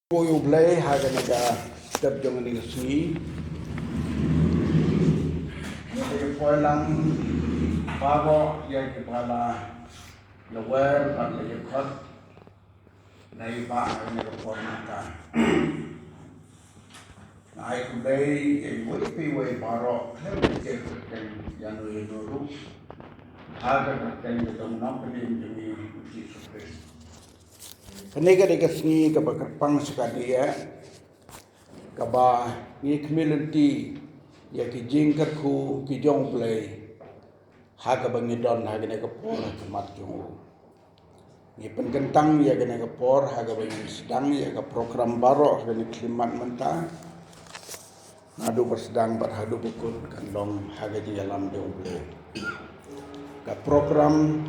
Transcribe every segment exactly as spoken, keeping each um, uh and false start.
Khublei ha kane ka step jong kane ka sngi. Ngi poi lang baroh ïa ki ba la ïawer bad la ïakhot na i Bah ha kane ka por mynta. Nga ai khublei ïa iwei pa iwei baroh khlem kyrteng ïano ïano ruh ha ka kyrteng ka jong u Nongpynim jong ngi u Jisu Khrist. Kane ka dei ka sngi kaba kyrpang shikatdei, kaba ngi khmih lynti ïa ki jingkyrkhu ki jong U Blei ha kaba ngi don ha kane ka por ha khmat jong u. Ngi pynkyntang ïa kane ka por ha kaba ngin sdang ïa ka program baroh ha kane ka khyllipmat mynta. Naduh ba sdang bad haduh ba kut kan long ha ka jingïalam jong U Blei. Ka program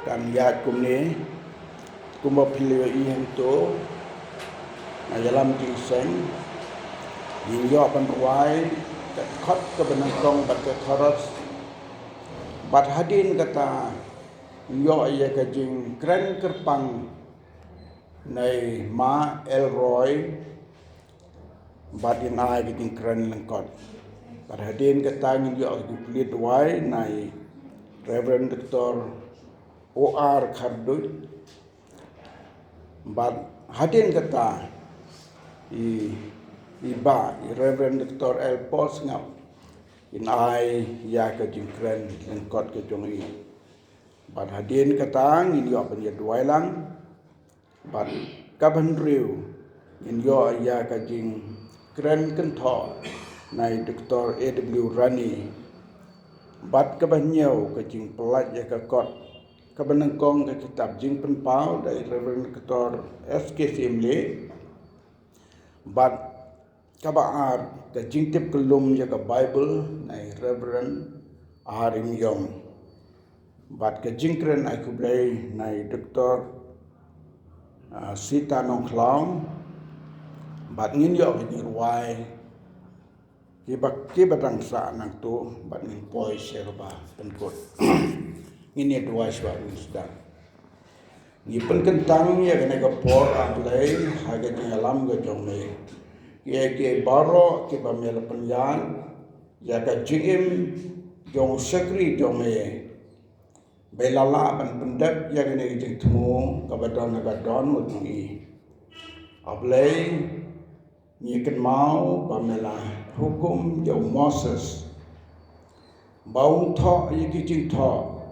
kan ïaid kumne, kumba phi la ïohi hangto, na ïalam jingïaseng, ngin ïoh ban rwai ka dkhot kaba nyngkong bad ka chorus. Bad hadien kata, ngin ïoh ïa ka jingkren kyrpang na i Ma Elroy, bad ngin ai ka jingkren lyngkot. Bad hadien kata ngin ïoh ka jingplie duwai na i Reverend Doktor O R Kharduit. Bad hadien kata i, i Bah, i Reverend Doktor L Paul Sngap, ngin ai ïa ka jingkren lyngkot ka jong i. Bad hadien kata ngin ïoh ban ïa duwai lang. Bad kaba hynriew ngin ïoh ïa ka jingkren kynthoh na i Doktor A W Rani. Bad kaba hynñiew ka jingpyllait ïa ka kot kaba nyngkong ka kitab Jingpynpaw da i Reverend Doktor S K Syiemlieh. Bad kaba ar ka jingtip kyllum ïa ka Baibl na i Reverend R Im Ïong. Bad ka jingkren ai khublei na i Doktor, ah, Sita Nongkhlaw. Bad ngin ïoh ka jingrwai kiba, kiba dang sah nangto bad ngin poi sha kaba pynkut. Ngin ïa duwai shuwa ngin sdang. Ngi pynkyntang ïa kane ka por, A Blei, ha ka jingïalam ka jong me. Ïa ki baroh kiba me la pynïaid ïa ka jingim jong u shakri jong me, ba i la lah ban pyndep ïa kane ka jingthmu kaba don ha ka dohnud jong i. A Blei, ngi kynmaw ba me la hukum ïa u Moses ba un thoh ïa ki jingthoh,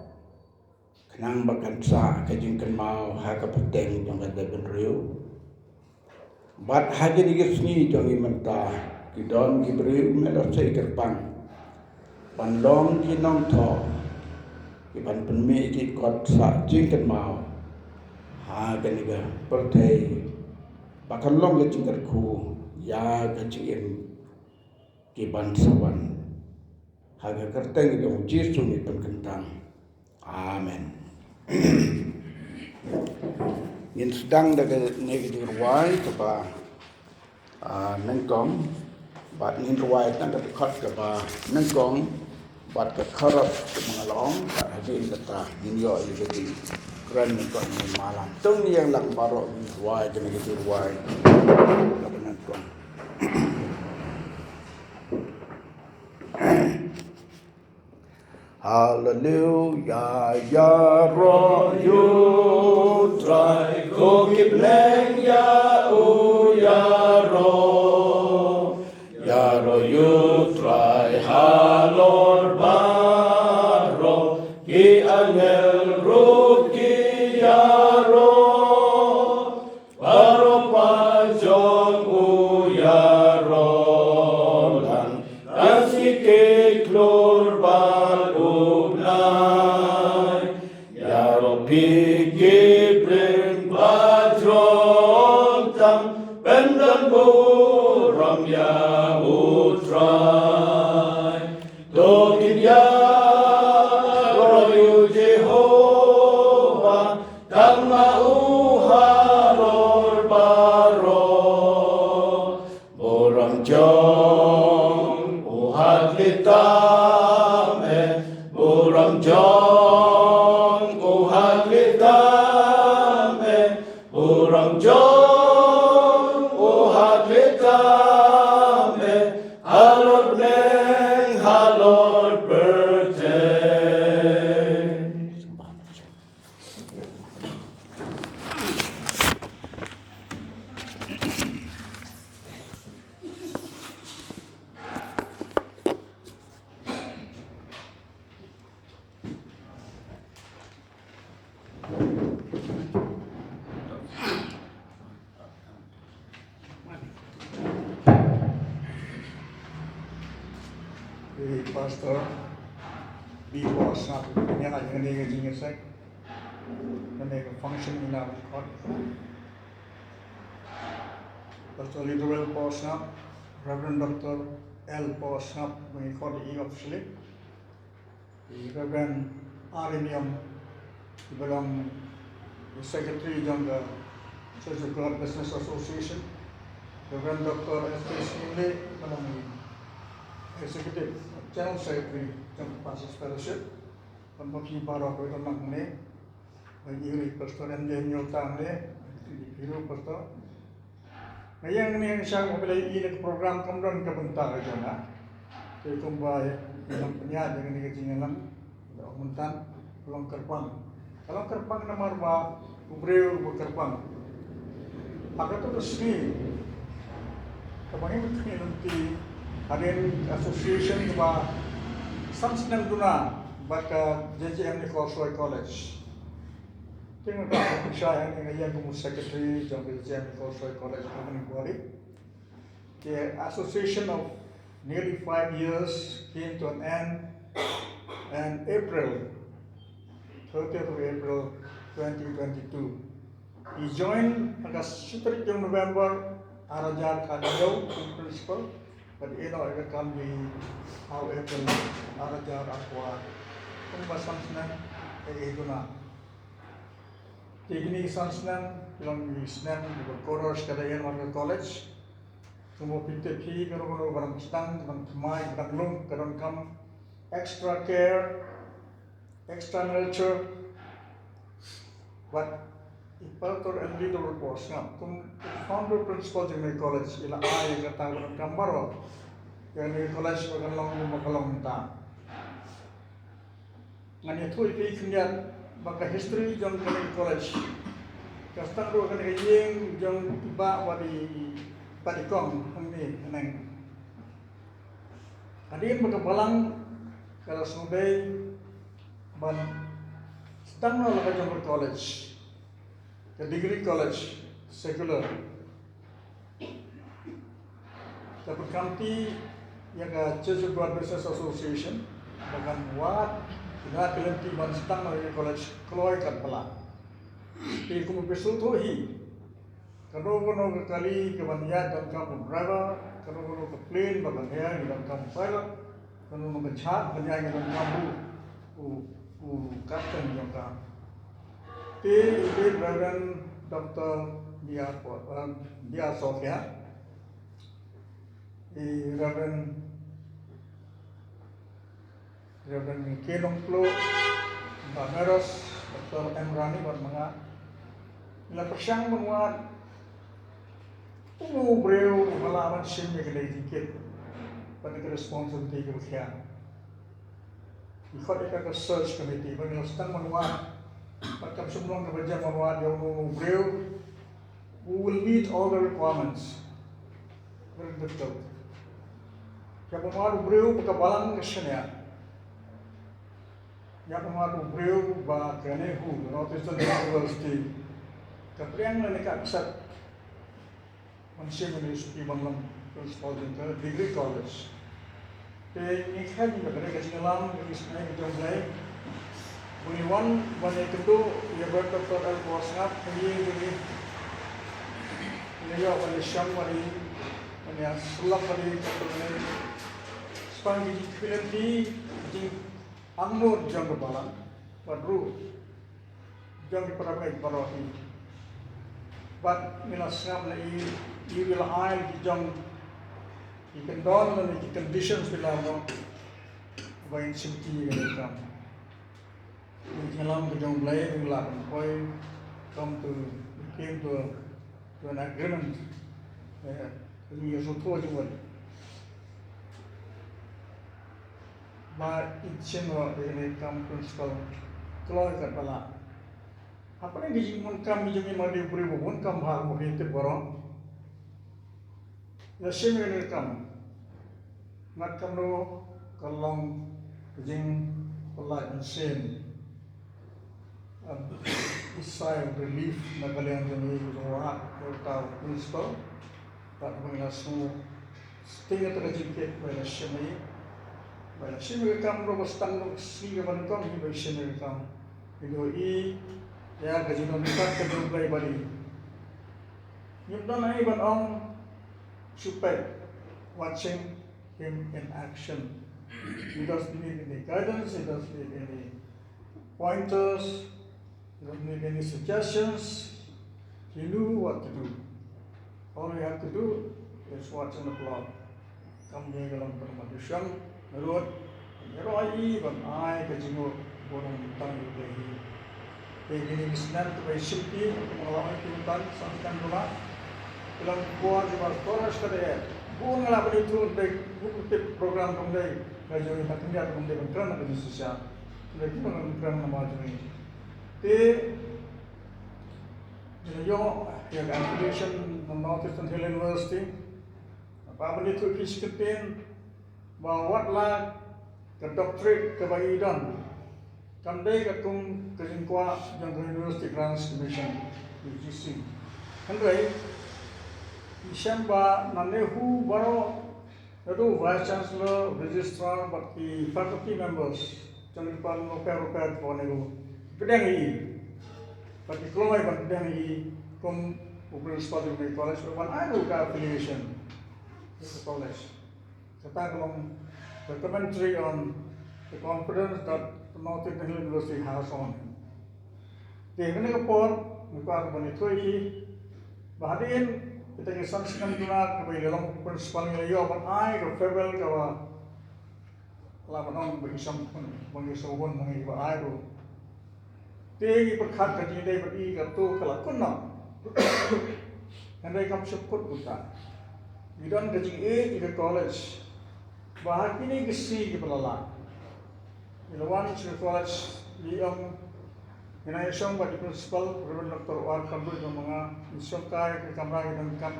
khnang ba kan sah ka jingkynmaw ha ka pateng jong ka jaitbynriew. Bad ha kine ki sngi jong ngi mynta, ki don ki briew me la sei kyrpang ban long ki nongthoh, ki ban pynmih ki kot sah jingkynmaw ha kane ka pyrthei, ba kan long ka jingkyrkhu ïa ka jingim ki ban sa wan. Ha ka kyrteng jong u Jisu ngi pynkyntang. Amen. Ngin sdang da kane ka jingrwai kaba, ah, nyngkong, bad ngin rwai tang ka dkhot kaba nyngkong bad ka chorus kaba nga la ong, bad hadien kata ngin ïoh ïa ka jingkren nyngkong, ngin malang. To ngin ïeng lang baroh ngin rwai kane ka jingrwai kaba nyngkong. Haleluya, ïaroh ïa u Trai, ko ki bneng ïa u ïaroh. Ïaroh ïa u Trai halor baroh, ki angel ruh ki ïaroh. Baroh pajong u ïaroh lang, tang shi ki khlur bad u bnai. Ïaroh phi ki briew ba jrong tam, pyndon burom ïa u Trai. To ngin ïaroh ïa u Jehobah, tang ma u halor baroh. Burom jong u ha khlieh tam eh, burom jong u ha khlieh tam eh, burom jong Pastor B Bosnap, ïa kane ka jingïaseng, kane ka function ïa la khot. Pastor Little Bosnap, Reverend Doctor L Bosnap, ba ngi khot ïa i officially. I Reverend Arimium, i ba long i Secretary jong ka Church of God Business Association. Reverend Doctor S K Singh, i ba long i Executive, General Secretary jong ka Pastors Fellowship. Bad ma phi baroh ba don hangne. Bad i Pastor M J Nyota hangne, i Pastor. Nga ïeng hangne, nga shah ba phi la ïohi ïa ka program, kam don ka bynta ka jong nga. Te kumba ïa, ïa nang pynïaid ïa kane ka jingïalang, da ong mynta ka long kyrpang. Ka long kyrpang namar ba u briew uba kyrpang. Ha kato ka sngi kaba ngi khmih lynti, hadien association kaba san snem duna bad ka J J M Nichols Roy College. Te nga kwah ban pynshai hangne, nga ïeng kum u secretary jong ka J J M Nichols Roy College governing body. The association of nearly five years came to an end in April, thirtieth of April twenty twenty-two. I join ha ka shi tarik jong November ar hajar khathynñiew kum u principal, bad i ïeh noh ïa ka kam jong i ha u April ar hajar arphew ar. Kumba san snem ïa i duna. Te kine ki san snem ki long ki snem kiba kordor shikatdei ïa ka college. Kumba phi tip hi, kano kano ka dang sdang, ka dang thymmai, ka dang lung, ka donkam extra care, extra nurture. Bad i Pastor Andy Dor Bosnap kum founder principal jong kane ka college, i la ai ïa kata ka donkam baroh ïa kane ka college ba kan long kumba ka long mynta. Ngan ïathuh ïa phi khyndiat ba ka history jong kane ka college ka sdang ruh ha kane ka ïing jong i Bah bad i Bah Dikong hangne haneng. Hadien ba ka balang ka la sngewdei ban sdang noh la ka jong ka college, ka degree college, secular. Ka pynkamti ïa ka Church of God Business Association ba kan wad ïa ka lynti ban sdang ïa ka college kloi katba lah. Te kumba phi sngewthuh hi, kano kano ka kali ka ban ïaid donkam u driver, kano kano ka plane ba kan ïaid donkam u pilot, kano kano ka jahaj ba kan ïaid donkam u, u, u captain jong ka. Te i Reverend Doctor B R Po-, um, B R Sophia, i Reverend, Reverend K Nongpluh, Bah Meros, Doctor M Rani bad ma nga, la pyrshang ban wad uno u briew uba lah ban shim ïa kane ka jingkit bad ka responsibility kaba khia. Ngi khot ïa ka ka search committee ba ngi la sdang ban wad. Bad kam shym long kaba jem ban wad ïa uno u briew who will meet all the requirements. Very difficult. Ïa ban wad u briew ba ka balang ka shaniah. Ïa ban wad u briew ba ka NEHU, North Eastern University, ka pdiang lane ka accept ban shim ïa u Suki ban long principal jong ka degree college. Te ngi kheiñ ba ka dei ka jingïalam ka jingïaseng ka jong U Blei. Ba ngi wan ban ïakynduh ïa Reverend Doctor L Bosnap, ngi ïa ngi ïa ban ïashem bad i, ban ïasyllok bad i, ban ïa shaphang ki jingkylli, ki jingangnud jong ka balang bad ruh jong ki para bangeit baroh hi. Bad ngi la sngap na i, i wi la ai ki jong ki kyndon lane ki conditions ki la long ba in shim ki ïa ka kam. Ngi ïalam ka jong U Blei, ngi la kan poi, come to, we came to, to an agreement. Eh, ngi ïa sngewthuh jingwan. Ba in shim ïa kane ka kam principal kloi katba lah. Hapdeng ka jingdonkam jong ngi, ma dei u briew ba bun kam bha, ma dei tip baroh. Ïa shim ïa kane ka kam, ngat kumno ka long ka jingpynlait mynsiem, um, sigh of relief na ka liang jong ngi, jong u Bah, jong uta u principal. Bad ba ngi la sngewsting ïa kata ka jingkit ba la shim ïa. Ba la shim ïa ka kam ruh ba sdang ruh ka sngi kaba nyngkong hi ba shim ïa ka kam. Ngi ïohi ïa ka jingdon ryngkat ka jong U Blei bad ngi. Ngim don ei ban ong, shu peit, watching him in action. He doesn't need any guidance, he doesn't need any pointers, he doesn't need any suggestions. He knew what to do. All we have to do is watch and applaud. Kam dei ka long ka mat u shong ngarud, ngi roi ban ai ka jingnguh burom tang ïa U Blei hi. Te kine ki snem kiba ïashim ki, kumba la ong ki mynta, san snem ruh la. Ki long ki por kiba stor ha ka dei. Bun nga la ban ïathuh, te bun ki tip program jong dei, nga jong i ta kynja jong dei ban kren na ka jingshisha. Te ki ban kren na ma jong i. Te ngi la ïoh ïa ka affiliation na North Eastern Hill University. Ba ban ïathuh ïa phi shi kyntien ba wat la ka doctorate kaba i don, kam dei katkum ka jingkwah jong ka University Grants Commission, U G C. Hynrei ngi shem ba na NEHU baroh, naduh Vice Chancellor, Registrar bad ki faculty members jong ki department bapher bapher, ba NEHU ki pdiang ïa i, bad ki kloi ban pdiang ïa i kum u principal jong ka college, ban ai ruh ka affiliation jong ka college. Kata ka long the commentary on the confidence that the North Eastern Hill University has on him. Te ha kane ka por ngi kwah ban ïathuh ïa phi ba hadien kita ki san snem duna kaba i la long principal, ngi la ïoh ban ai ka farewell kaba la ban ong ba i shong hun, ba ngi shong hun, ba ngi ba ai ruh. Te ngi pyrkhat ka jingïadei bad i katto ka la kut noh. Hynrei kam shu kut kumta. Ngi don ka jingïeit ïa ka college ba ha kine ki sngi kiba la leit, ngi la wan sha ka college, ngi ong, ngi nang ïashong bad i principal, Reverend Doctor War Khamduh jong ma nga, ngi shong kai ka kamra, ngi don kam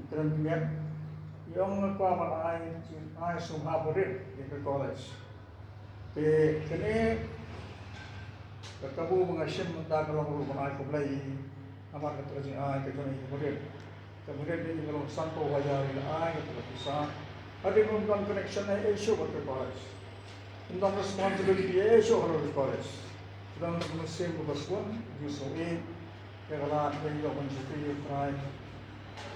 kren miet. Ngi ong nga kwah ban ai, ai sngewbha barit ïa ka college. Te kane ka kabu ba nga shim mynta ka long ruh ban ai khublei namar kata ka jingai ka jong i barit. Ka barit i ka long sanphew hajar i la ai kata ka pisa. Hadien ba ym don connection ei ei shuh bad ka college, ym don responsibility ei ei shuh halor ka college. Ka don ka mynsiem kaba sngewbha, jingsngewbha ïa ka lad ba i ïoh ban sngewthuh ïa U Trai.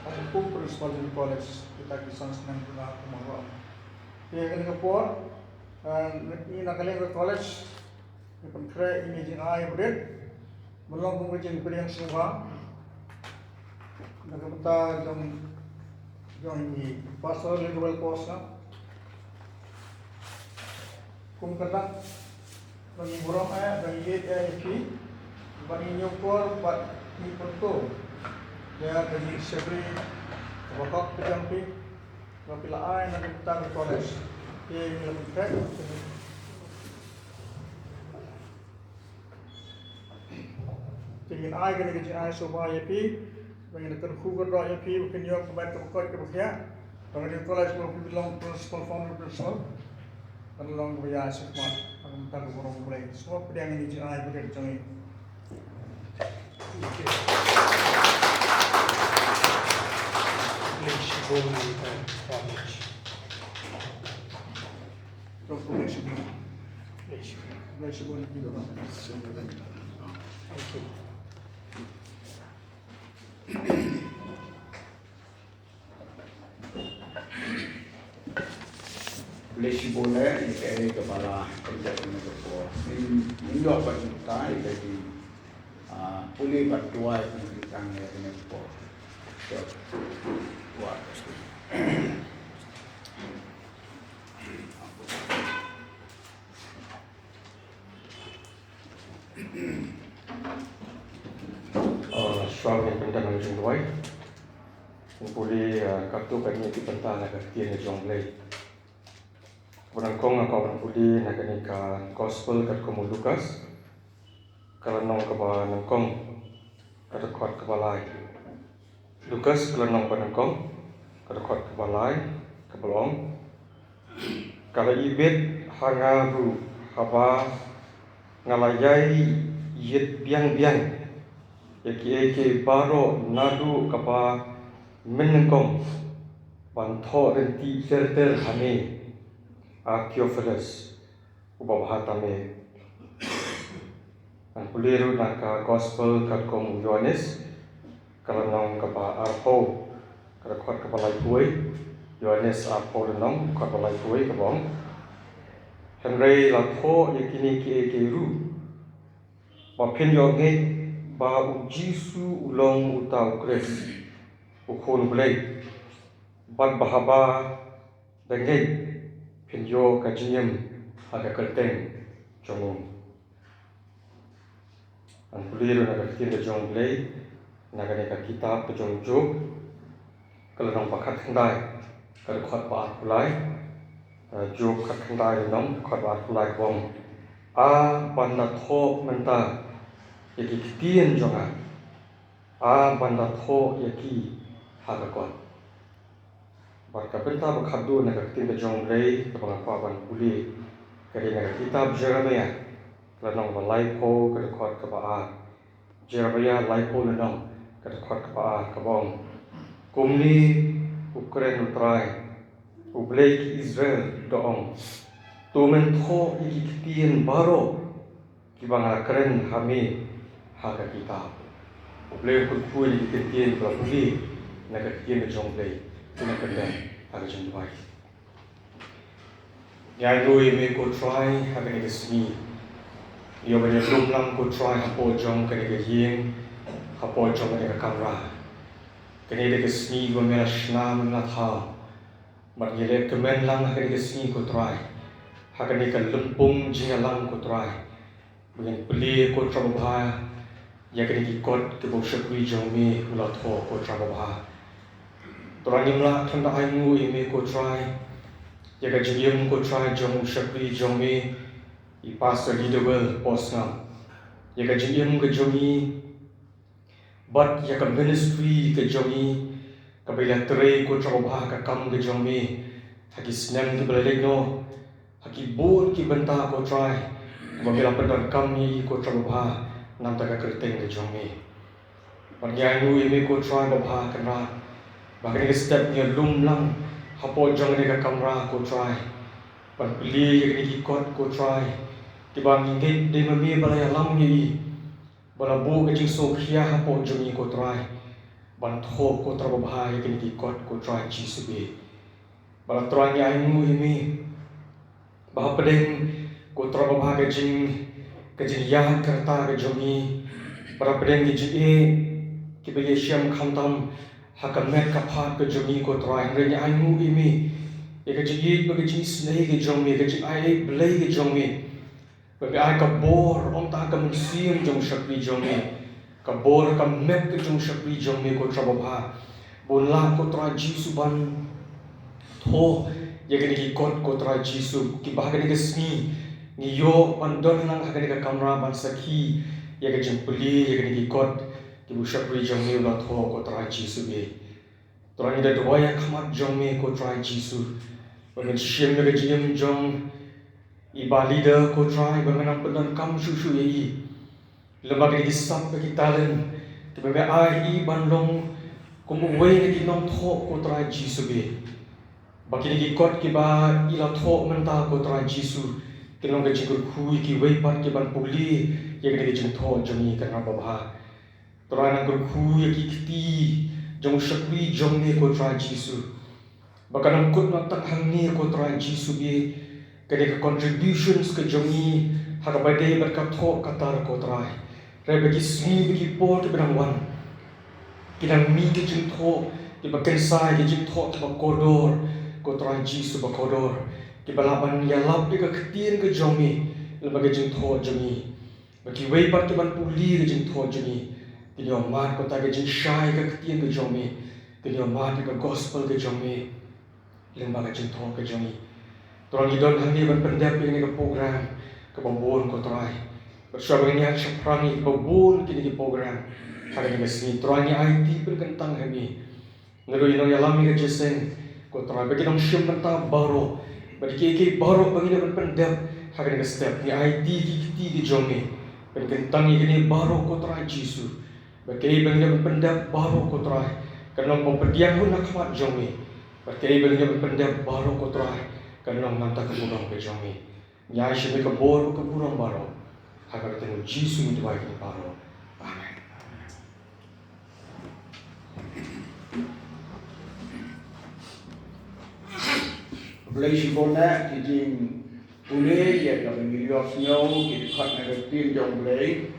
Hadien kum principal jong ka college kita ki san snem duna kumba nga ong. Te kane ka por, eh, ngi na ka liang ka college ngi pynkhreh ïa kine ki jingai barit. Ban long kum ka jingpdiang sngewbha na ka bynta jong, jong i Pastor Leader Welfare Force. Kum ka dak ba ngi burom eh, ba ngi ïeit eh ïa phi, ba ngi ñiewkor bad ngi pynto ïa ka jingshakri kaba hok ka jong phi. Ba phi la ai na ka bynta ka college. Te ngi la pynthikna. Te ngin ai kane ka jingai sngewbha ïa phi. Ba ngin kyrkhu kyrdoh ïa phi ba phin ïoh ka met kaba koit kaba khiah. Ba kane ka college ba phi long principal, founder principal, kan long kaba ïaid shakhmat na ka bynta ka burom U Blei. Sngewbha pdiang ïa kane ka jingai barit jong ngi. Khublei shibun, Uncle Thomas. Khublei shibun. Khublei shibun. Khublei shibun. Thank you. Khublei shibun eh, ïa kaei kaba la pynjah kane ka por. Ngin, ngin ïoh ban ïa ka jing, ah, pule bad duwai kane ka tang ïa kane ka por. Ïoh. Duwai. Ah, shuwa ba ngin pyndem ïa ka jingduwai, ngin pule, ah, katto katne ki bynta na ka ktien ka jong U Blei. Kaba nyngkong nga kwah ban pule na kane ka Gospel katkum u Lukas, ka lynnong kaba nyngkong, ka dkhot kaba lai. Lukas ka lynnong ba nyngkong, ka dkhot kaba lai, kaba la ong: Ka la ibit ha nga ruh haba nga la ïai ïit biang biang ïa kiei kiei baroh naduh kaba mynnyngkong ban thoh ryntih ter ter ha me. A Theophilus, uba bha tam eh. Ngan pule ruh na ka Gospel katkum u Ïoannis, ka lynnong kaba arphew, ka dkhot kaba laiphew. Ïoannis arphew lynnong, dkhot ba laiphew, kaba ong: Hynrei la thoh ïa kine kiei kiei ruh, ba phin ïoh ngeit ba u Jisu u long uta u Khrist, u Khun u Blei, bad ba haba da ngeit phin ïoh ka jingim ha ka kyrteng jong u. Ngan pule ruh na ka ktien ka jong u Blei, na kane ka kitab ka jong u Job, ka lynnong ba khatkhyndai, ka dkhot ba arphew lai. Eh, Job khatkhyndai lynnong, dkhot ba arphew lai, kaba ong: A ban da thoh mynta ïa ki ktien jong nga, a ban da thoh ïa ki ha ka kot. Bad ka bynta ba khatduh na ka ktien ka jong u Blei kaba nga kwah ban pule, ka dei na ka kitab Jeremaïah, ka lynnong ba laiphew, ka dkhot kaba ar. Jeremaïah laiphew lynnong, ka dkhot kaba ar, kaba ong: Kumne u kren u Trai, u Blei ki Israel, da ong: To men thoh ïa ki ktien baroh kiba nga kren ha me ha ka kitab. U Blei un kyrkhu ïa ki ktien kiba pule na ka ktien ka jong u Blei, kin ïa pyndem ha ka jingduwai. Ngi ainguh ïa me ko Trai ha kane ka sngi. Ïa ban ïalum lang ko Trai hapoh jong kane ka ïing, hapoh jong kane ka kamra. Kane ka dei ka sngi ba me la shna, me la thaw. Bad ngi leh kmen lang ha kane ka sngi ko Trai, ha kane ka lympung jingïalang ko Trai, ba ngin plie ko Trai babha ïa kine ki kot kiba u shakri jong me u la thoh ko Trai babha. Trai ngim lah tang da ainguh ïa me ko Trai ïa ka jingim ko Trai jong u shakri jong me i Pastor Leaderwell Posngam, ïa ka jingim ka jong i bad ïa ka ministry ka jong i, kaba i la trei ko Trai babha ha ka kam ka jong me ha ki snem kiba la leit noh, ha ki bun ki bynta ko Trai, ba me la pyndonkam ïa i ko Trai babha na ka bynta ka kyrteng ka jong me. Bad ngi ainguh ïa me ko Trai babha, Kynrad, ba ha kane ka step ngi ïalum lang hapoh jong kane ka kamra ko Trai, ban plie ïa kine ki kot ko Trai, kiba ngi ngeit dei ma me ba la ïalam ïa i, ba la buh ka jingsngewkhia hapoh jong i ko Trai, ban thoh ko Trai babha ïa kine ki kot ko Trai Jisu bad. Bad Trai ngi ainguh ïa me ba hapdeng ko Trai babha ka jing, ka jingïaid ka rta ka jong i, bad hapdeng ki jingeh kiba ïashem khamtam ha ka met ka phad ka jong i ko Trai, hynrei ngi ainguh ïa me ïa ka jingïeit bad ka jingisynei ka jong me, ka jingai Blei ka jong me. Ba me ai ka bor, ym tang ha ka mynsiem jong u shakri jong me, ka bor ha ka met ka jong u shakri jong me ko Trai babha, ba un lah ko Trai Jisu ban thoh ïa kine ki kot ko Trai Jisu, kiba ha kane ka sngi ngi ïoh ban don lang ha kane ka kamra ban sakhi ïa ka jingplie ïa kine ki kot kiba u shakri jong me u la thoh ko Trai Jisu bad. Trai ngi da duwai ha khmat jong me ko Trai Jisu, ba men shim ïa ka jingim jong i Bah Leader ko Trai, ba men nang pyndonkam shuh shuh ïa i lem bad kine ki sap bad ki talent kiba me ai ïa i ban long kum uwei na ki nongthoh ko Trai Jisu bad. Ba kine ki kot kiba i la thoh mynta ko Trai Jisu, kin long ka jingkyrkhu ïa kiwei pat ki ban pule ïa kine ki jingthoh jong i, Kynrad babha. Trai nang kyrkhu ïa ki kti jong u shakri jong me ko Trai Jisu, ba kan ym kut noh tang hangne ko Trai Jisu bad, ka dei ka contributions ka jong i ha kaba ïadei bad ka thoh ka tar ko Trai. Hynrei ba ki sngi bad ki por kiba dang wan, kin nang mih ki jingthoh kiba kynsai, ki jingthoh kiba kordor ko Trai Jisu, ba kordor, kiba lah ban ïalap ïa ka ktien ka jong me lem bad ka jingthoh jong i. Ba kiwei pat ki ban pule ka jingthoh jong i, kin ïoh mad ko Trai ka jingshai ka ktien ka jong me, kin ïoh mad ka gospel ka jong me lem bad ka jingthoh ka jong i. Trai ngi don hangne ban pyndep ïa kane ka program kaba bun ko Trai. Bad shuwa ba ngin ïaid shaphrang ïa kiba bun kine ki program ha kane ka sngi, Trai ngi aiti pynkyntang ha me. Naduh i nongïalam ïa ka jingïaseng ko Trai, bad ki nongshim bynta baroh, bad kiei kiei baroh ba ngin ïa ban pyndep ha kane ka step, ngi aiti ki kti ki jong me. Pynkyntang ïa kine baroh ko Trai Jisu, bad kiei ba ngin ïa ban pyndep baroh ko Trai, kan long ba pdiang hun ha khmat jong me. Bad kiei ba ngin ïa ban pyndep baroh ko Trai, Kan long nangta ka burom ka jong ngi. Ngi ai sha me ka bor bad ka burom baroh. Ha ka kyrteng u Jisu ngi duwai kine baroh. Amen. Blei shibun eh ki jingpule ïa kaba ngi ïohsngew ki dkhot na ka ktien jong Blei.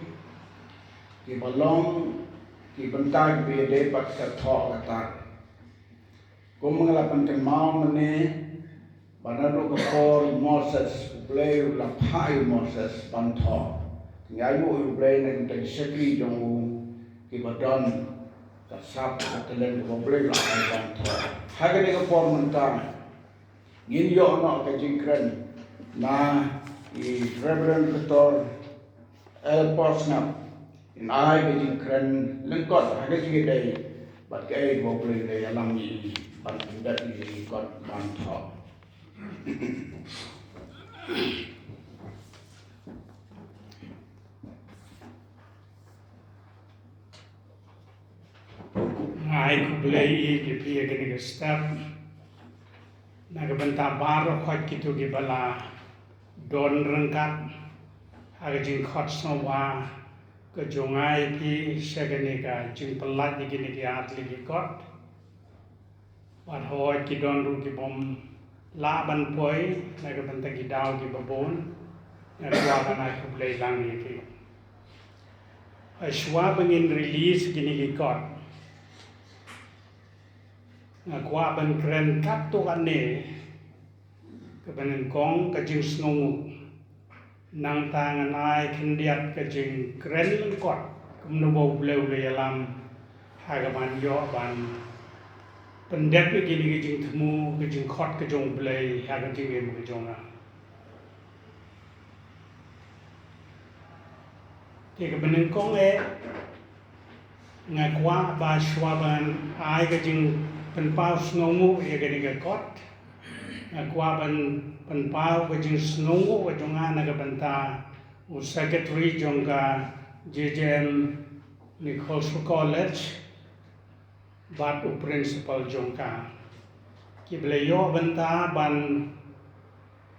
Kiba long ki bynta kiba ïadei bad ka thoh ka tar. Kum nga la pynkynmaw mynne, ba naduh ka por u Moses, u Blei u la phah ïa u Moses ban thoh. Ngi ainguh ïa u Blei na ka bynta ki shakri jong u kiba don ka sap ka talent kaba u Blei u la ai ban thoh. Ha kane ka por mynta ngin ïoh noh ka jingkren na i Reverend Doctor L. Paul Sngap. In ai ka jingkren lyngkot ha ka jingïadei bad kaei kaba u Blei u la ïalam ïa i ban pyndep ïa i kot ban thoh. Nga ai khublei ïa phi ïa kane ka step na ka bynta baroh kito kiba la don ryngkat ha ka jingkhot sngewbha ka jong nga ïa phi sha kane ka jingpyllait ïa kine ki artylli ki kot. Bad hooid ki don ruh kibym lah ban poi na ka bynta ki daw kiba bun. Nga kwah ban ai khublei lang ïa ki. Hashwa ba ngin release kine ki kot, nga kwah ban kren katto katne kaba nyngkong ka jingsngewnguh. Nangta ngan ai khyndiat ka jingkren lyngkot kumno ba u Blei u la ïalam ha kaban ïoh ban pyndep ïa kine ki jingthmu, ka jingkhot ka jong u Blei ha ka jingim ka jong nga. Te kaba nyngkong eh, nga kwah ba shwa ban ai ka jingpynpaw sngewnguh ïa kane ka kot, nga kwah ban pynpaw ka jingsngewnguh ka jong nga na ka bynta u secretary jong ka J J M Nichols College bad u principal jong ka, kiba la ïoh bynta ban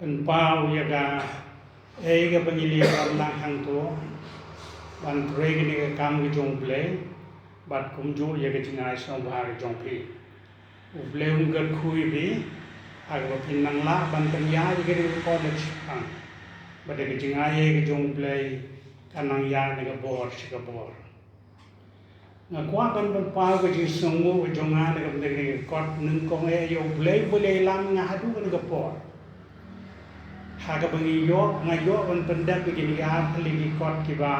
pynpaw ïa kaei kaba ngi la ïalam lang hangto ban trei kane ka kam ka jong u Blei, bad kumjuh ïa ka jingai sngewbha ka jong phi. U Blei un kyrkhu ïa phi ha kaba phin nang lah ban pynïaid ïa kane ka college pang. Bad da ka jingai ka jong u Blei kan nang ïaid na ka bor sha ka bor. Nga kwah ban pynpaw ka jingsngewnguh ka jong nga na ka bynta kane ka kot, nyngkong eh ïa u Blei uba la ïalam nga haduh kane ka por. Ha kaba ngi ïoh, nga ïoh ban pyndep ïa kine ki artylli ki kot kiba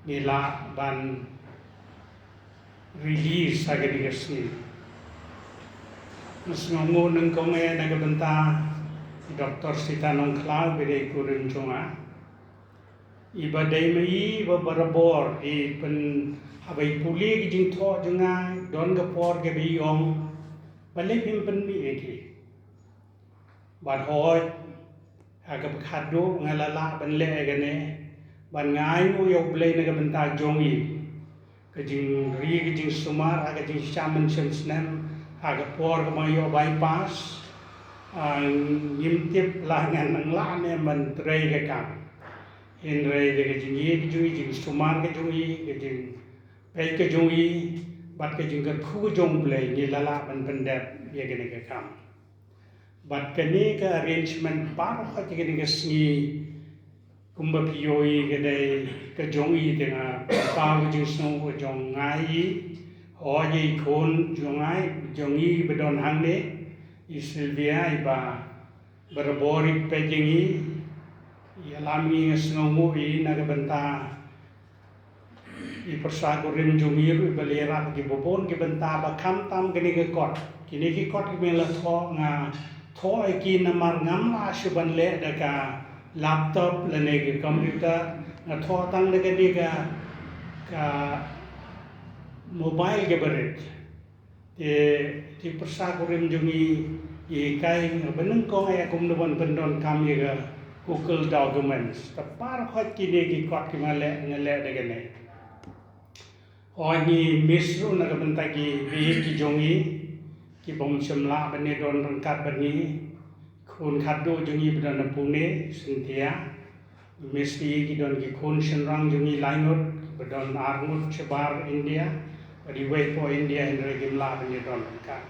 ngi lah ban release ha kane ka sngi. Nga sngewnguh nyngkong eh na ka bynta i Doctor Sita Nongkhlaw, iba dei i kurim jong nga, iba dei ma i ba barabor i pyn, haba i pule ki jingthoh jong nga, don ka por kaba i ong, balei phim pynmih ïa ki. Bad hooid, ha kaba khatduh nga la lah ban leh ïa kane, bad nga ainguh ïa u Blei na ka bynta jong i. Ka jingri ka jingsumar ha ka jingshem mynshem snem, ha ka por kaba nga ïoh bypass, ah, ngim tip la ngan nang lah ne ban trei ka kam. Hynrei da ka jingïeit ka jong i, jingsumar ka jong i, ka jingpeit ka jong i, bad ka jingkyrkhu ka jong u Blei, ngi la lah ban pyndep ïa kane ka kam. Bad kane ka arrangement baroh ha kane ka sngi, kumba phi ïohi ka dei ka jong i, te nga pynpaw ka jingsngew ka jong nga ïa i. Hooid, i khun jong nga, jong i ba don hangne, i Sylvia, iba barabor i peit ïa ngi, i ïalam ïa ngi, nga sngewnguh ïa i na ka bynta i pyrsa kurim jong i ruh iba la ïarap ïa ki babun ki bynta ba khamtam kine ki kot. Kine ki kot kiba nga la thoh, nga thoh ïa ki namar ngam lah shuh ban leh da ka laptop lane ka computer, nga thoh tang da kane ka, ka mobile kaba rit. Te, te pyrsa kurim jong i, i hikai nga ba nyngkong eh kumno ban pyndonkam ïa ka Google Documents. Te baroh kine ki kot kiba nga leh, nga leh da kane. Hooid, ngi miss ruh na ka bynta ki baieit ki jong i, kibym shym lah ban ïadon ryngkat bad ngi. Khun khatduh jong ngi ba don na Pune, Cynthia. Miss, ki don ki khun shynrang jong ngi lai ngut, ba don ar ngut shabar India, ba dei wei po India, hynrei kim lah ban ïa don ryngkat.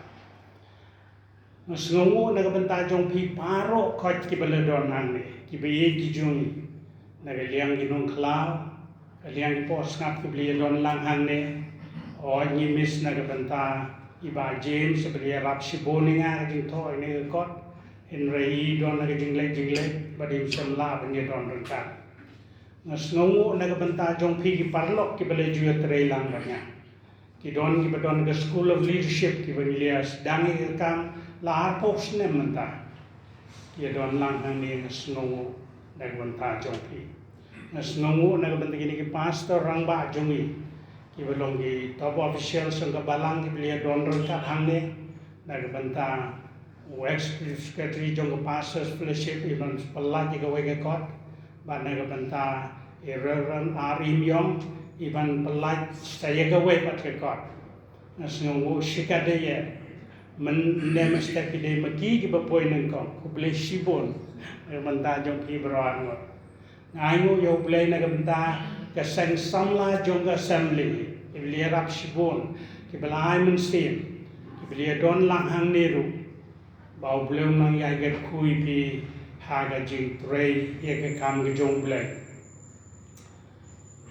Nga sngewnguh na ka bynta jong phi baroh khoit ki ba la don hangne, ki ba ïeit ki jong ngi, na ka liang ki nongkhlaw, ka liang ki pohsngap ki ba la ïa don lang hangne. Oi, ngi miss na ka bynta i Bah James, ba la ïarap shibun ïa nga ka jingthoh ïa kane ka kot. Hynrei i don na ka jingleh jingleh, ba dei ym shym lah ban ïa don ryngkat. Nga sngewnguh na ka bynta jong phi ki paralok ki ba la ju ïa trei lang bad nga. Ki don ki ba don ka School of Leadership ki ba ngi la ïa sdang ïa ka kam la arphew snem mynta. Ki ïa don lang hangne, nga sngewnguh na ka bynta jong phi. Nga sngewnguh na ka bynta kine ki pastor rangbah jong ngi, ki ba long ki top officials jong ka balang ki ba la ïa don ryngkat hangne, na ka bynta u Executive Secretary jong ka Pastors Fellowship i ban pyllait ïa kawei ka kot, bad na ka bynta i Reverend R. Im Yong i ban pyllait sa ïa kawei pat ka kot. Nga sngewnguh shikatdei ïa, mynne mynstep ki dei ma ki ki ba poi nyngkong. Khublei shibun na ka bynta jong phi baroh arngut. Nga ainguh ïa U Blei na ka bynta ka seng samla jong ka Assembly, ki ba la ïarap shibun, ki ba la ai mynsiem, ki ba la ïa don lang hangne ruh, ba U Blei un nang ïai kyrkhu ïa phi ha ka jingtrei ïa ka kam ka jong U Blei.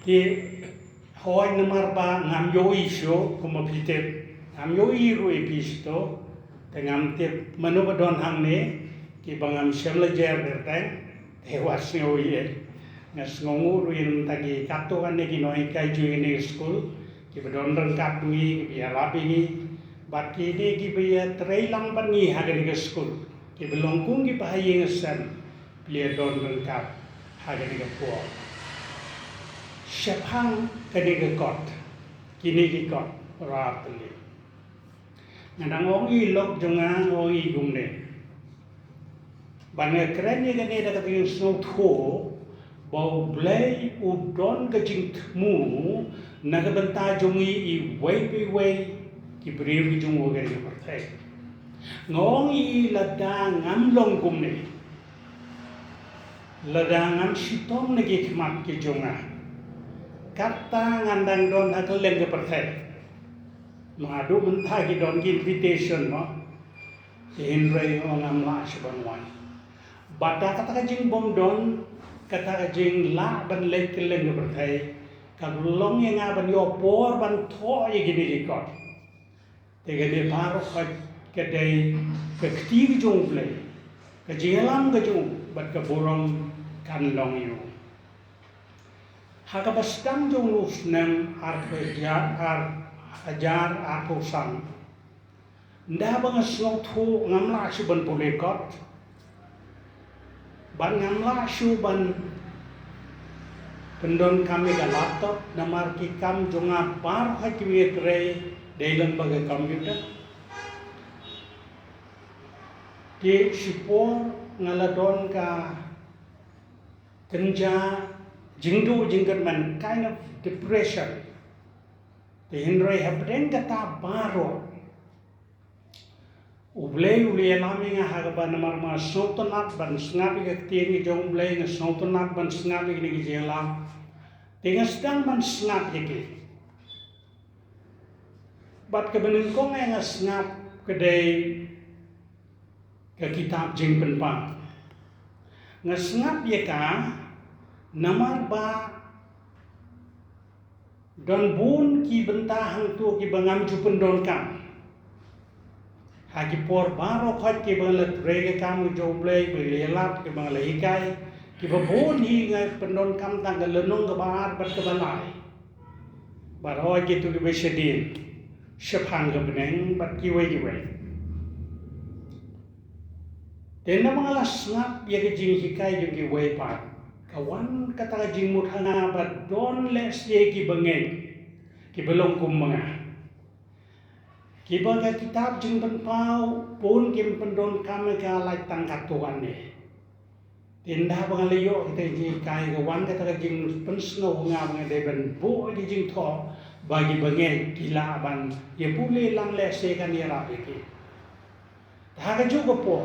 Te hooid, namar ba ngam ïohi shuh, kumba phi tip, ngam ïohi ruh ïa phi shuh, te ngam tip mano ba don hangne, ki ba ngam shym la jer kyrteng, te wat sngew ïa. Nga sngewnguh ruh ïa na ka bynta ki katto katne ki nonghikai jong kane ka skul, ki ba don ryngkat ngi, ki ba ïarap ïa ngi, bad kine ki ba ïa trei lang bad ngi ha kane ka skul, ki ba long kum ki ba ha ïing ha sem, ki la ïa don ryngkat ha kane ka por. Shaphang kane ka kot, kine ki kot, baroh tylli. Nga dang ong ïa i lok jong nga, nga ong ïa i kumne. Bad nga kren ïa kane da ka jingsngewthuh ba U Blei u don ka jingthmu na ka bynta jong ngi iwei pa iwei ki briew ki jong u ha kane ka pyrthei. Nga ong ïa i, lada ngam long kumne, lada ngam shitom na ki khmat ki jong nga, kata ngan dang don ha kylleng ka pyrthei. Naduh mynta ki don ki invitation mo. Te hynrei nga ong ngam lah shuh ban wan. Bad da kata ka jingbym don, kata ka jinglah ban leit kylleng ka pyrthei, ka long ïa nga ban ïoh por ban thoh ïa kine ki kot. Te kane baroh ka dei ka kti ka jong U Blei, ka jingïalam ka jong u, bad ka burom kan long ïa u. Ha kaba sdang jong u snem arphew hajar, ar hajar arphew san, ynda ba nga sngewthuh ngam lah shuh ban pule kot, bad ngam lah shuh ban pyndonkam ïa ka laptop, namar ki kam jong nga baroh ki ba nga trei dei lyngba ka computer. Te shipor nga la don ka kynja jingduh jingkyrmen, kind of depression. Te hynrei hapdeng kata baroh, U Blei u la ïalam ïa nga ha kaba namar nga sngewtynnat ban sngap ïa ka ktien ka jong U Blei, nga sngewtynnat ban sngap ïa kine ki jingïalam. Te nga sdang ban sngap ïa ki. Bad kaba nyngkong ïa nga sngap ka dei ka kitab Jingpynpaw. Nga sngap ïa ka namar ba don bun ki bynta hangto ki ba ngam ju pyndonkam. Ha ki por baroh khoit ki ba nga la trei ka kam ka jong U Blei, ba la ïalap, ki ba nga la hikai, ki ba bun hi nga pyndonkam tang ka lynnong kaba ar bad kaba lai. Baroh kito ki ba shadien shaphang ka bneng bad kiwei kiwei. Te namar nga la sngap ïa ka jinghikai jong kiwei pat, ka wan kata ka jingmut ha nga ba don lehse ki bangeit ki ba long kum ma nga, ki ba ka kitab Jingpynpaw bun kim pyndonkam ïa ka, lait tang katto katne. Te ynda ba nga la ïoh kita ki jinghikai, ka wan kata ka jingpynsngew ha nga ba nga dei ban buh ïa ki jingthoh ba ki bangeit ki lah ban ïa pule lang, lehse kan ïarap ïa ki. Te ha kajuh ka por,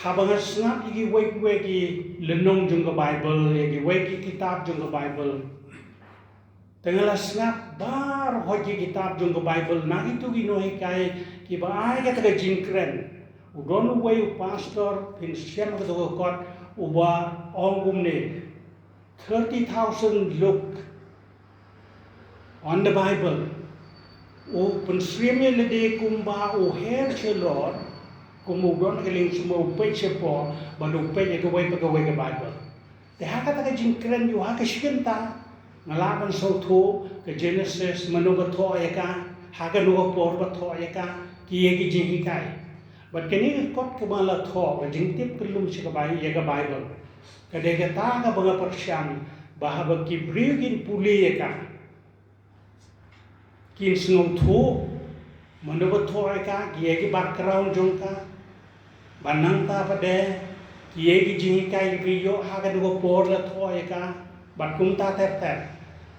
Haba nga sngap ïa kiwei kiwei ki lynnong jong ka Baibl, ïa kiwei ki kitab jong ka Baibl, te nga la sngap baroh ki kitab jong ka Baibl na kito ki nonghikai kiba ai kata ka jingkren. U don uwei u pastor, phin shem kata ka kot, uba ong kumne, thirty thousand look on the Bible. U pynsyriem ïa lade kumba u her shalor, kumba u don ka liengsumaw, u peit shapoh, bad u peit ïa kawei pa kawei ka Baibl. Te ha kata ka jingkren jong u ha ka shi kynta, nga lah ban sngewthuh ka Genesis, mano ba thoh ïa ka, ha kano ka por ba thoh ïa ka, kiei ki jinghikai. Bad kane ka kot kaba la thoh, ka jingtip kyllum sha ka Bai-, ïa ka Baibl. Ka dei kata kaba nga pyrshang, ba haba ki briew kin pule ïa ka, kin sngewthuh mano ba thoh ïa ka, kiei ki background jong ka, bad nangta pat de kiei ki jinghikai kiba ïoh ha kano ka por la thoh ïa ka, bad kumta ter ter.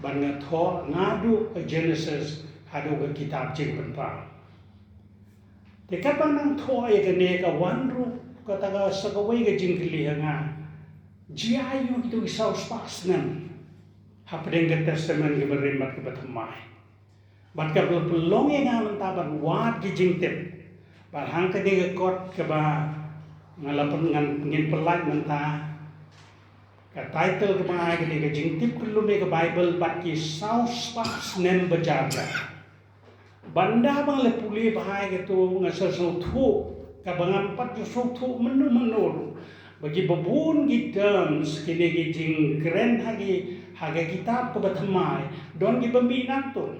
Bad nga thoh naduh ka Genesis haduh ka kitab Jingpynpaw. Te katba nga nang thoh ïa kane, ka wan ruh kata ka sa kawei ka jingkylli ha nga. Jia aiu kito ki saw spah snem hapdeng ka Testament kaba rim bad kaba thymmai? Bad kaba pynlong ïa nga mynta ban wad ki jingtip. Bad hangta kane ka kot kaba nga la pyn-, ngan, ngin pynlait mynta, ka title kaba ai kane, ka jingtip kyllum ïa ka Baibl bad ki saw spah snem ba jar jar. Bad ynda ba nga la pule bha ïa kato, nga sa sngewthuh kaba ngam pat ju sngewthuh mynno mynno ruh, ba kiba bun ki terms, kine ki jingkren ha ki, ha ka kitab kaba thymmai, don kiba mih nangto.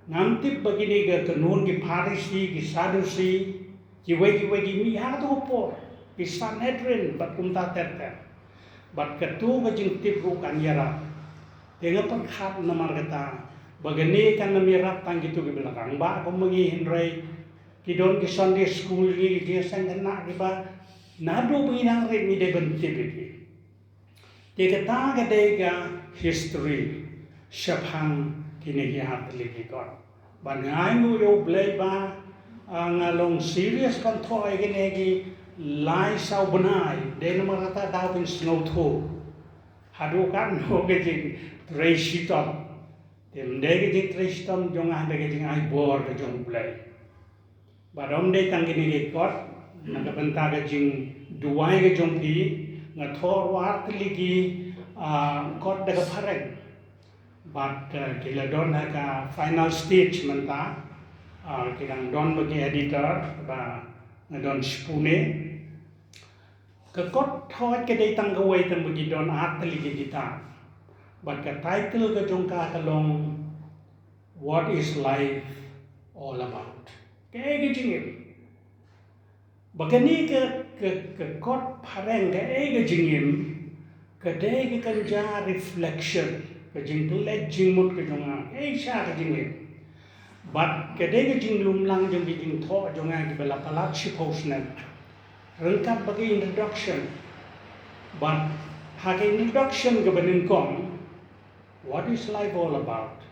Ngam tip ba kine ka kynhun ki Pharisi, ki Sadusi, kiwei kiwei ki mih ha kato ka por, ki Sanhedrin bad kumta ter ter. Bad kato ka jingtip ruh kan ïarap. Te nga pyrkhat namar kata ba kane kan ym ïarap tang kito kiba la rangbah kum ma ngi, hynrei ki don ki Sunday school, ki, ki seng khynnah kiba naduh ba ngi nang rit ngi dei ban tip ïa ki. Te kata ka dei ka history shaphang kine ki ar tylli ki kot. Bad nga ainguh ïa U Blei ba, ah, nga long serious ban thoh ïa kine ki lai saw bnai, dei namar kata daw ban sngewthuh haduh katno ka jingtrei shitom. Te ym dei ka jingtrei shitom jong nga, dei ka jingai bor ka jong U Blei. Bad ym dei tang kine ki kot, na ka bynta ka jingduwai ka jong phi, nga thoh ruh ar tylli ki, ah, kot da ka phareng. Bad, eh, ki la don ha ka final stage mynta, ah, ki dang don bad ki editor, ba nga don sha Pune. Ka kot thoh ka dei tang kawei tang ba ki don ar tylli ki kitab. Bad ka title ka jong ka ka long, What is life all about? Kaei ka jingim? Ba kane ka, ka, ka kot phareng, kaei ka jingim, ka dei ka kynja reflection, ka jingpyllait jingmut ka jong nga, kaei sha ka jingim. Bad ka dei ka jinglumlang jong ka jingthoh jong nga kiba la palat shiphew snem. Ryngkat bad ka introduction. Bad ha ka introduction kaba nyngkong, What is life all about?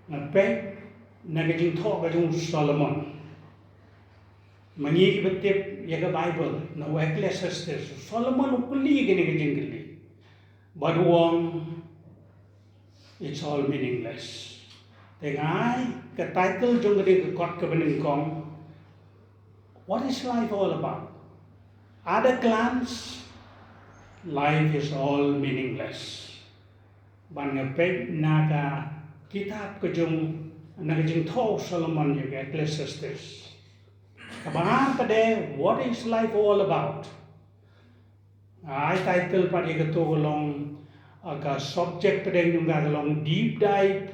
Nga peit na ka jingthoh ka jong u Solomon. Ma ngi kiba tip ïa ka Baibl, na u Ecclesiastes, u Solomon u kylli kane ka jingkylli. Bad u ong, it's all meaningless. Te nga ai ka title jong kane ka kot kaba nyngkong, What is life all about? At a glance, life is all meaningless. Ban nga peit na ka kitab ka jong, na ka jingthoh u Solomon ïa ka Ecclesiastes. Kaba ar pat de, what is life all about? Ai title pat ïa kato ka long, ah, ka subject pat de jong ka ka long deep dive,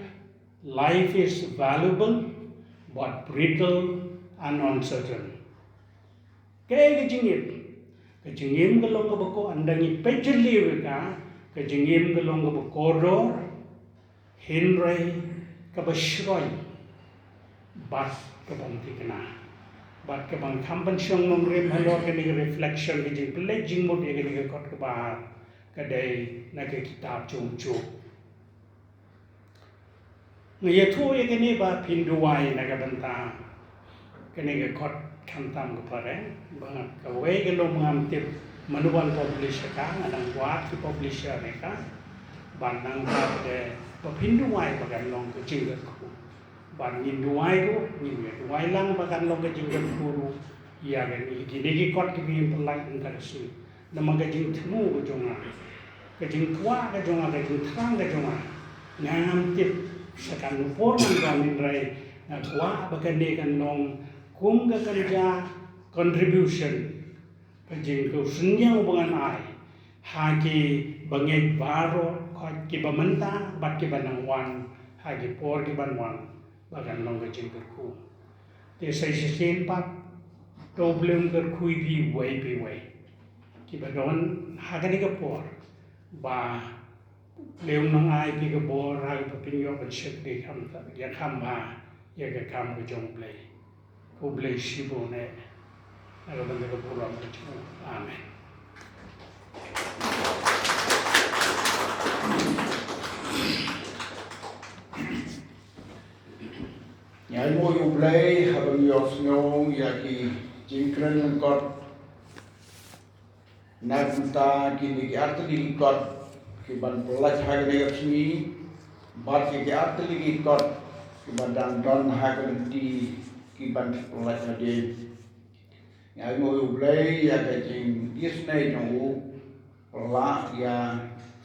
life is valuable, but brittle and uncertain. Kaei ka jingim? Ka jingim ka long kaba ko-, ynda ngi peit jylliew ïa ka, ka jingim ka long kaba kordor, hynrei kaba shroi, bad kaba ym thikna. Bad kaba nga kham pynshong nongrim halor kane ka reflection, ka jingpyllait jingmut ïa kane ka kot kaba ar, ka dei na ka kitab jong u Job. Nga ïathuh ïa kane ba phin duwai na ka bynta Kane ka kot khamtam ka phareng, ba nga kawei ka lum ngam tip mano ban publish ïa ka, nga dang wad ki publisher ïa ka, ban nang ba de ba phin duwai ba kan long ka jingkyrkhu. Ban ngin duwai ruh, ngin ïa duwai lang ba kan long ka jingkyrkhu ruh ïa kane, kine ki kot kiba ngin pyllait mynta ka sngi. Namar ka jingthmu ka jong nga, ka jingkwah ka jong nga, ka jingthrang ka jong nga, nga ngam tip sa katno por ngan don, hynrei nga kwah ba kane kan long kum ka kynja contribution, ka jingkyrkhu synñiang ba ngan ai ha ki bangeit baroh, kiba mynta bad kiba nang wan, ha ki por kiban wan, ba kan long ka jingkyrkhu. Te sa shisien pat, to U Blei un kyrkhu ïa phi uwei pa uwei, kiba don ha kane ka por, ba U Blei un nang ai ïa phi ka bor ha kaba phin ïoh ban shakri kham, ïa kham bha ïa ka kam ka jong U Blei. Khublei shibun eh. Na ka bynta ka burom ka jong U. Amen. Ngi ainguh ïa U Blei haba ngi ïohsngew ïa ki jingkren lyngkot na ka bynta kine ki artylli ki kot kiban pyllait ha kane ka sngi, bad ki artylli ki kot kiba dang don ha ka lynti kiban pyllait hadien. Ngi ainguh ïa U Blei ïa ka jingisynei jong u, pynlah ïa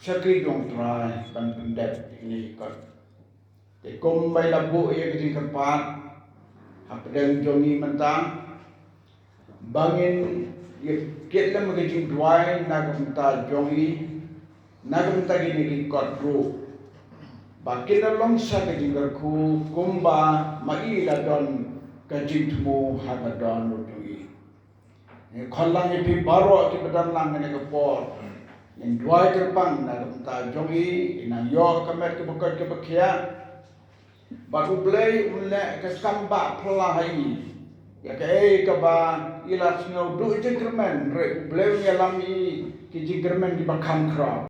shakri jong U Trai ban pyndep ïa kine ki kot. Te kumba i la buh ïa ka jingkyrpad hapdeng jong ngi mynta, ba ngin ïa kit lem ka jingduwai na ka bynta jong ngi, na ka bynta kine ki kot ruh, ba kin da long sa ka jingkyrkhu kumba ma i la don ka jingthmu ha ka dohnud jong i. Ngi khot lang ïa phi baroh kiba don lang kane ka por. Ngin duwai kyrpang na ka bynta jong i, i nang ïoh ka met kaba koit kaba khiah. Bad U Blei un leh ka kam ba phylla ha i ïa kaei kaba i la sngew duh jingkyrmen, hynrei U Blei un ïalam ïa i ki jingkyrmen kiba kham khraw.